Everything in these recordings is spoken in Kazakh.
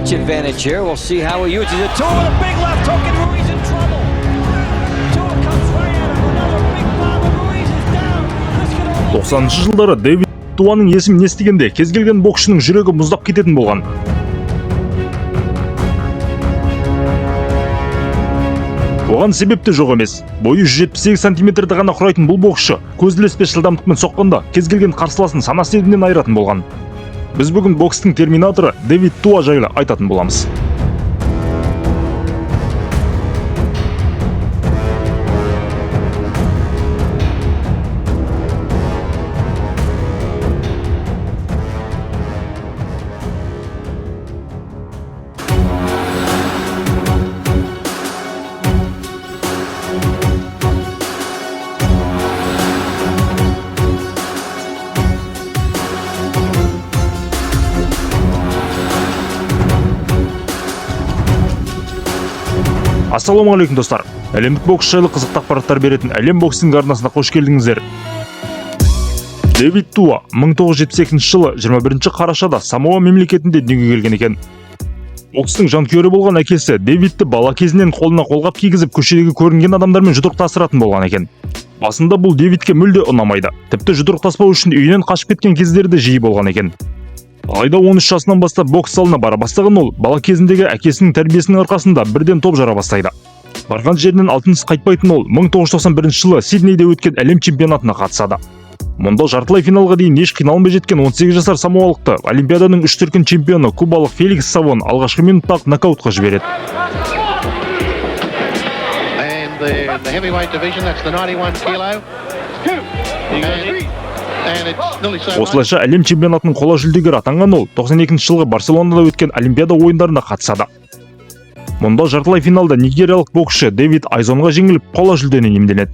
Reach advantage here. We'll see how he uses it. Tua with a big left hook, and Ruiz in trouble. Tua comes right at him. Another big bomb, and Ruiz is down. This could almost 90 жылдары Дэвид Туаның есімін естігенде кез келген боксшының жүрегі мұздап кететін болған. Оған себеп те жоқ емес. Бойы 178 сантиметрді ғана құрайтын бұл боксшы көз ілеспес жылдамдықпен соққанда кез келген қарсыласын сана сезімнен айыратын болған. Біз бүгін бокстың терминаторы Дэвид Туа жайлы айтатын боламыз. Ассалаумағалейкум, достар! Әлемдік бокс жайлы қызықты ақпараттар беретін Әлем боксинг арнасына қош келдіңіздер. Дэвид Туа 1972 жылы 21 қарашада Самоа мемлекетінде дүниеге келген екен. Бокстың жанкүйері болған әкесі Дэвидті бала кезінен қолына қолғап кигізіп, көшедегі көрінген адамдармен жұдырықтастыратын болған екен. Басында бұл Дэвидке мүлде ұнамайды. Тіпті жұдырықтаспау үшін үйінен қашып кеткен кездері де жиі болған екен. Алайда 13 жасынан бастап бокс залына бара бастаған ол бала кезіндегі әкесінің тәрбиесінің арқасында бірден топ жара бастайды. Барған жерінен алтынсыз қайтпайтын ол 1991 жылы Сиднейде өткен әлем чемпионатына қатысады. Мұнда жартылай финалға дейін еш қиналмай жеткен 18 жасар самоалықты Олимпиаданың үш дүркін чемпионы кубалық Феликс Савон алғашқы минутта-ақ нокаутқа жібереді. And the heavyweight division, that's the 91 kilo. And it's nearly so much. Осылайша әлем чемпионатының қола жүлдегері атанған ол 92 жылғы Барселонада өткен Олимпиада ойындарына қатысады. Мұнда жартылай финалда нигериялық боксшы Дэвид Айзонға жеңіліп, қола жүлдені иемденеді.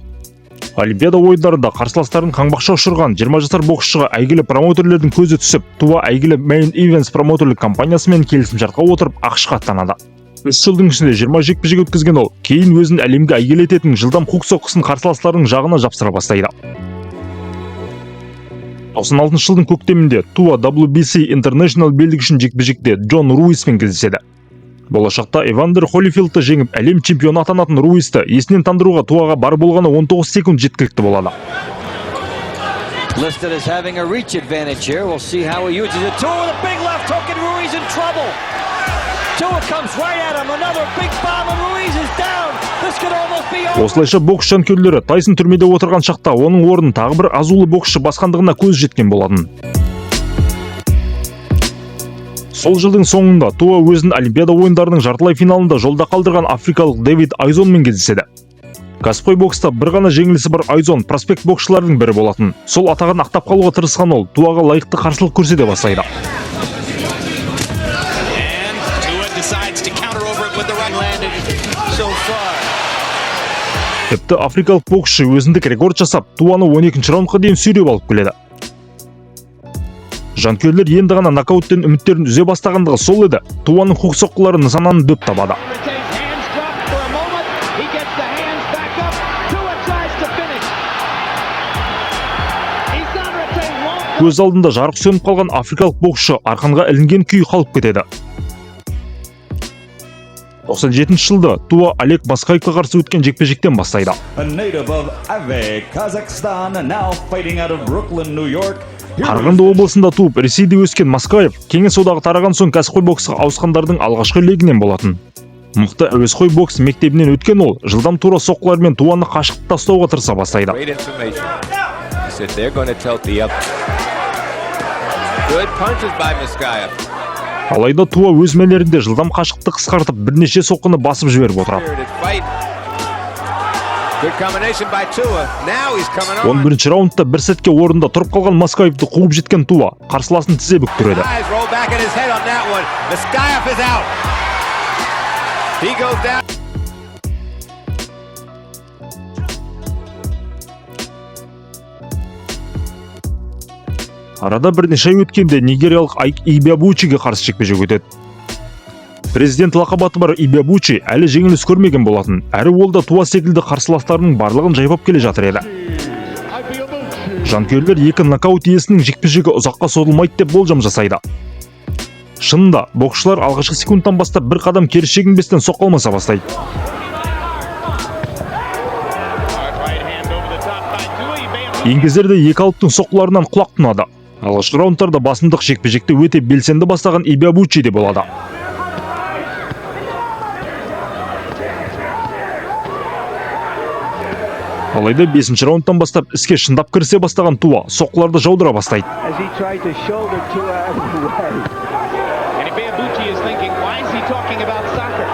Олимпиада ойындарында қарсыластарын қаңбақша ұшырған 20 жасар боксшыға әйгілі промоутерлердің көзі түсіп, Туа әйгілі Main Events промоутерлік компаниясымен келісімшартқа отырып, АҚШ-қа аттанады. 3 жылдың ішінде 20 жекпе-жек өткізген ол кейін өзін әлемге әйгілі ететін жылдам хук соққысын қарсыластарының жағына жапсыра бастайды. 96 жылдың көктемінде Туа WBC International белдігі үшін жекпе-жекте Джон Руиспен кездеседі. Болашақта Эвандер Холифилдті жеңіп, әлем чемпионы атанатын Руисті есінен тандыруға Туаға бар болғаны 19 секунд жеткілікті болады. Listed as having a reach advantage here. We'll see how he uses it. Tua with a big left hook, and Ruiz in trouble. Tua comes right at him. Another big bomb, and Ruiz is down. This could almost be over. Осылайша бокс жанкүйерлері Тайсон түрмеде отырған шақта оның орнын тағы бір азулы боксшы басқандығына көз жеткен болатын. Сол жылдың соңында Туа өзін Олимпиада ойындарының жартылай финалында жолда қалдырған африкалық Дэвид Айзонмен кездеседі. Кәсіпқой бокста бір ғана жеңілісі бар Айзон проспект боксшылардың бірі болатын. Сол атағын ақтап қалуға тырысқан ол Туаға лайықты қарсылық көрсете бастайды. And Tua decides to counter over it with the right. Landed so far. Тіпті африкалық боксшы өзіндік рекорд жасап, Туаны 12 раундқа дейін сүйреп алып келеді. Жанкүйерлер енді ғана нокауттен үміттерін үзе бастағандығы сол еді, Туаның хук соққылары нысананы дөп табады. Retains hands dropped for a moment. He gets the hands back up. Tua tries to finish. Isonrete won't Көз алдында жарық сөніп қалған африкалық боксшы арқанға ілінген күйі қалып кетеді. 97 жылды Туа Олег Маскаевқа қарсы өткен жекпе-жектен бастайды. A native of Ave, Kazakhstan, and now fighting out of Brooklyn, New York. Here is Қарағанды облысында туып, Ресейде өскен Маскаев Кеңес одағы тараған соң кәсіпқой боксқа ауысқандардың алғашқы легінен болатын. Мықты әуесқой бокс мектебінен өткен ол жылдам тура соққылармен Туаны қашықтықта ұстауға тырыса бастайды. Great information. He said they're going to tell the other. Good punches by Maskaev. Алайда Туа өз мәнерінде жылдам қашықтықты қысқартып, бірнеше соққыны басып жіберіп отырады. Spirited fight. Good combination by Tua. Now he's coming on. 11 раундта бір сәтке орнында тұрып қалған Маскаевты қуып жеткен Туа қарсыласын тізе бүктіреді. Eyes roll back in his head on that one. Maskaev is out. He goes down. Арада бірнеше ай өткенде нигериялық Айк Ибиабучиге қарсы жекпе-жек өтеді. Президент лақап аты бар Ибиабучи әлі жеңіліс көрмеген болатын. Әрі ол да Туа секілді қарсыластарының барлығын жайпап келе жатыр еді. Жанкүйерлер екі нокаут иесінің жекпе-жегі ұзаққа созылмайды деп болжам жасайды. Шынында, боксшылар алғашқы секундтан бастап бір қадам кері шегінбестен соққы алмаса бастайды. Hard right hand over the top by Tua. He may have Еңгезерде екі алыптың соққыларынан құлақ тұнады. Алғашқы раундтарда басымдық жекпе-жекті өте белсенді бастаған Ибиабучиде болады. Алайда бесінші раундтан бастап іске шындап кірісе бастаған Туа соққыларды жаудыра бастайды. As he tried to shoulder Tua out of the way. And Ibeabuchi is thinking, why is he talking about soccer?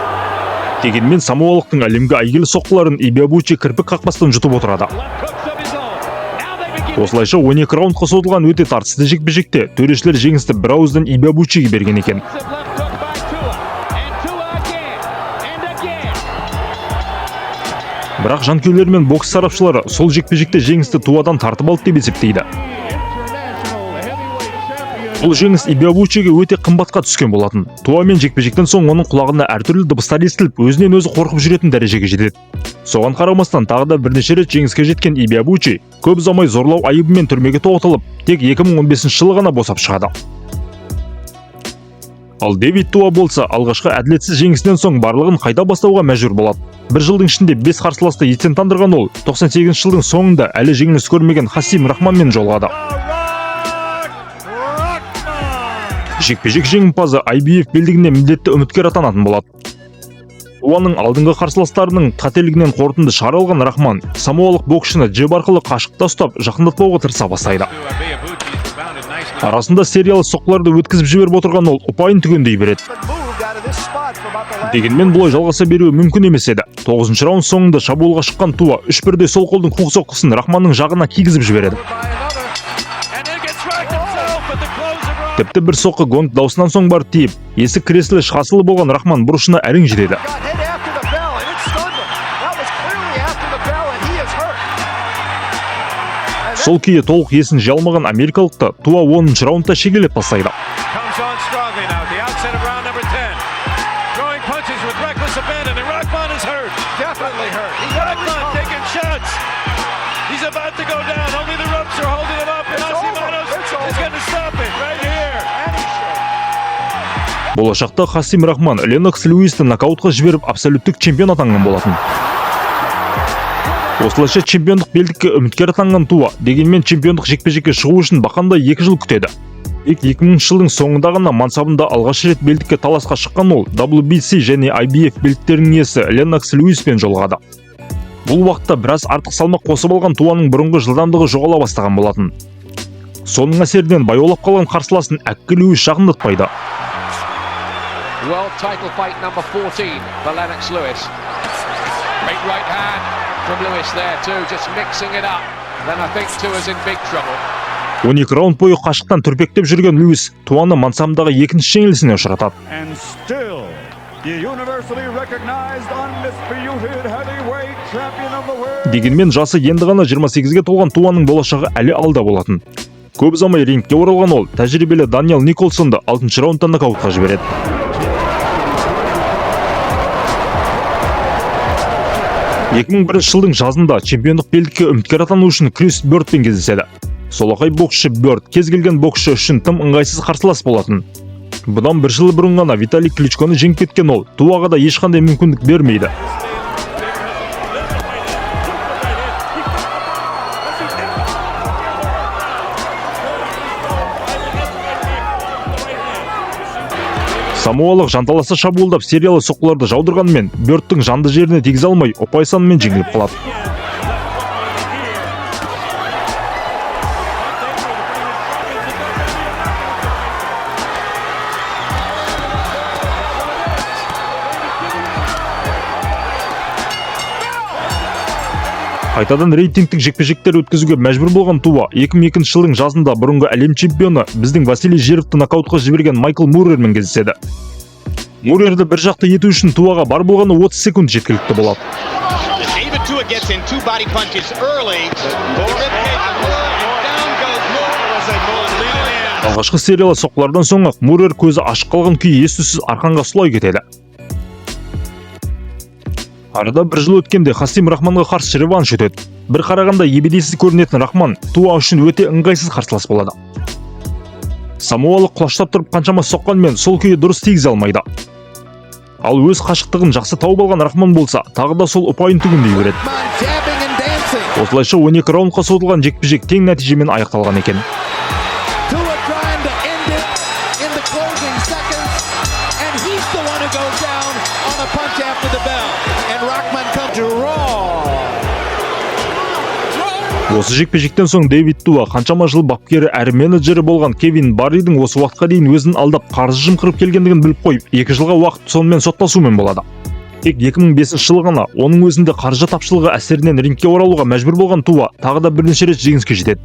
Дегенмен самоалықтың әлемге әйгілі соққыларын Ибиабучи кірпік қақпастан жұтып отырады. Left hooks of his own. Now they begin. Осылайша, 12 раундқа созылған өте тартысты жекпе-жекте төрешілер жеңісті бір ауыздан Ибиабучиге берген екен. Left hook by Tua. And Tua again. And again. Бірақ жанкүйерлер мен бокс сарапшылары сол жекпе-жекте жеңісті Туадан тартып алды деп есептейді. Бұл жеңіс Ибиабучиге өте қымбатқа түскен болатын. Туамен жекпе-жектен соң оның құлағына әртүрлі дыбыстар естіліп, өзінен өзі қорқып жүретін дәрежеге жетеді. Соған қарамастан тағы да бірнеше рет жеңіске жеткен Ибиабучи көп ұзамай зорлау айыбымен түрмеге тоғытылып, тек 2015 жылы ғана босап шығады. Ал Дэвид Туа болса, алғашқы әділетсіз жеңісінен соң барлығын қайта бастауға мәжбүр болады. Бір жылдың ішінде бес қарсыласты естен тандырған ол 98 жылдың соңында әлі жеңіліс көрмеген Хасим Рахманмен жолығады. Жекпе-жек жеңімпазы IBF белдігіне міндетті үміткер атанатын болады. Туаның алдыңғы қарсыластарының қателігінен қорытынды шығара алған Рахман самоалық боксшыны джеб арқылы қашықта ұстап, жақындатпауға тырыса бастайды. Арасында сериялы соққыларды өткізіп жіберіп отырған ол ұпайын түгендей береді. Дегенмен бұлай жалғаса беруі мүмкін емес еді. Тоғызыншы раунд соңында шабуылға шыққан Туа үш бірдей сол қолдың қуқ соққысын Рахманның жағына кигізіп жібереді. Тіпті бір соққы гонг даусынан соң барып тиіп, есі кіресілі шығасылы болған Рахман бұрышына әрең жетеді. Got hit after the bell, and it stunned him. That was clearly after the bell, and he is hurt. And Сол күйі толық есін жия алмаған америкалықты Туа 10-раундта раундта шегелеп тастайды. Comes on strongly now at the outset of round number 10. Throwing punches with reckless abandon, and Rahman is hurt. Definitely hurt. He got Rahman taking shots. He's about to go down. Only the ropes are holding him up, and It's over. Hashimoto's It's over. is going to stop it right here. And he should. Болашақта Хасим Рахман Ленокс Льюисті нокаутқа жіберіп, абсолюттік чемпион атанған болатын. Осылайша чемпиондық белдікке үміткер атанған Туа дегенмен чемпиондық жекпе-жекке шығу үшін бақандай 2 жыл күтеді. Тек 2000 жылдың соңында ғана мансабында алғаш рет белдікке таласқа шыққан ол WBC және IBF белдіктерінің иесі Ленокс Льюиспен жолығады. Бұл уақытта біраз артық салмақ қосып алған Туаның бұрынғы жылдамдығы жоғала бастаған болатын. Соның әсерінен баяулап қалған қарсыласын әккі Льюис жақындатпайды. World title fight number 14 for Lennox Lewis. Great right hand from Lewis there too, just mixing it up. Then I think Tua's in big trouble. 12 раунд бойы қашықтан түрпектеп жүрген Льюис Туаны мансабындағы екінші жеңілісіне ұшыратады. And still, the universally recognized undisputed heavyweight champion of the world. Дегенмен жасы енді ғана 28-ге толған Туаның болашағы әлі алда болатын. Көп ұзамай рингке оралған ол тәжірибелі Даниэл Николсонды 6 раундта нокаутқа жібереді. 2001 жылдың жазында чемпиондық белдікке үміткер атану үшін Крис Бёрдпен кездеседі. Солақай боксшы Бёрд кез келген боксшы үшін тым ыңғайсыз қарсылас болатын. Бұдан бір жыл бұрын ғана Виталий Кличконы жеңіп кеткен ол Туаға да ешқандай мүмкіндік бермейді. Самоалық жанталаса шабуылдап, сериялы соққыларды жаудырғанымен, Бёрдтің жанды жеріне тигізе алмай, ұпай санымен жеңіліп қалады. Қайтадан рейтингтік жекпе-жектер өткізуге мәжбүр болған Туа 2002 жылдың жазында бұрынғы әлем чемпионы, біздің Василий Жеровті нокаутқа жіберген Майкл Муррермен кездеседі. Муррерді бір жақты ету үшін Туаға бар болғаны 30 секунд жеткілікті болады. David Tua gets in two body punches early. The rib cage of Moorer, and down goes Moorer. Алғашқы сериялы соққылардан соң ақ Муррер көзі ашық қалған күйі ес түссіз арқанға сұлай кетеді. Арада бір жыл өткенде Хасим Рахманға қарсы реванш өтеді. Бір қарағанда ебедейсіз көрінетін Рахман Туа үшін өте ыңғайсыз қарсылас болады. Самоалық құлаштап тұрып қаншама соққанмен, сол күйі дұрыс тигізе алмайды. Ал өз қашықтығын жақсы тауып алған Рахман болса, тағы да сол ұпайын түгендей береді. Rahman jabbing and dancing. Осылайша 12 раундқа созылған жекпе-жек тең нәтижемен аяқталған екен. Tua trying to end it in the closing seconds, and he's the one who goes down on a punch after the bell. And Rahman comes draw. Осы жекпе-жектен соң Дэвид Туа қаншама жыл бапкері әрі менеджері болған Кевин Барридің осы уақытқа дейін өзін алдап, қаржы жымқырып келгендігін біліп қойып, 2 жылға уақыт сонымен соттасумен болады. Тек 2005 жылы ғана, оның өзінде қаржы тапшылығы әсерінен рингке оралуға мәжбүр болған Туа тағы да бірнеше рет жеңіске жетеді.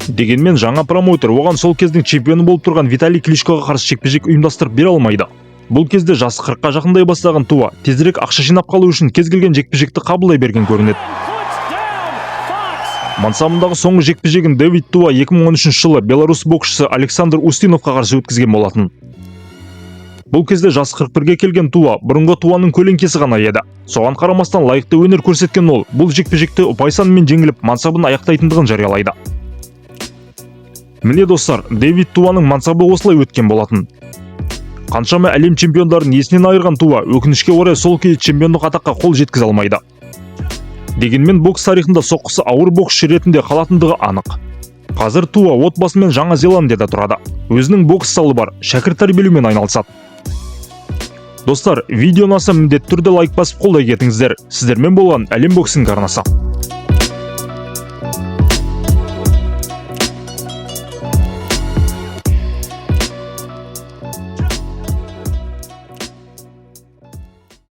Дегенмен жаңа промоутер оған сол кездің чемпионы болып тұрған Виталий Кличкоға қарсы жекпе-жек ұйымдастырып бере алмайды. Бұл кезде жасы 40-қа жақындай бастаған Туа тезірек ақша жинап қалу үшін кез келген жекпе-жекті қабылдай берген көрінеді. Puts down Fox. Мансабындағы соңғы жекпе-жегін Дэвид Туа 2013 жылы белорус боксшысы Александр Устиновқа қарсы өткізген болатын. Бұл кезде жасы 41-ге келген Туа бұрынғы Туаның көлеңкесі ғана еді. Соған қарамастан лайықты өнер көрсеткен ол бұл жекпе-жекте ұпай санымен жеңіліп, мансабын аяқтайтындығын жариялайды. Міне, достар, Дэвид Туаның мансабы осылай өткен болатын. Қаншама әлем чемпиондарын есінен айырған Туа өкінішке орай сол күйі чемпиондық атаққа қол жеткізе алмайды. Дегенмен бокс тарихында соққысы ауыр боксшы ретінде қалатындығы анық. Қазір Туа отбасымен Жаңа Зеландияда тұрады. Өзінің бокс залы бар, шәкірт тәрбиелеумен айналысады. Достар, видео ұнаса, міндетті түрде лайк басып, қолдай кетіңіздер. Сіздермен болған Әлем Боксинг арнасы.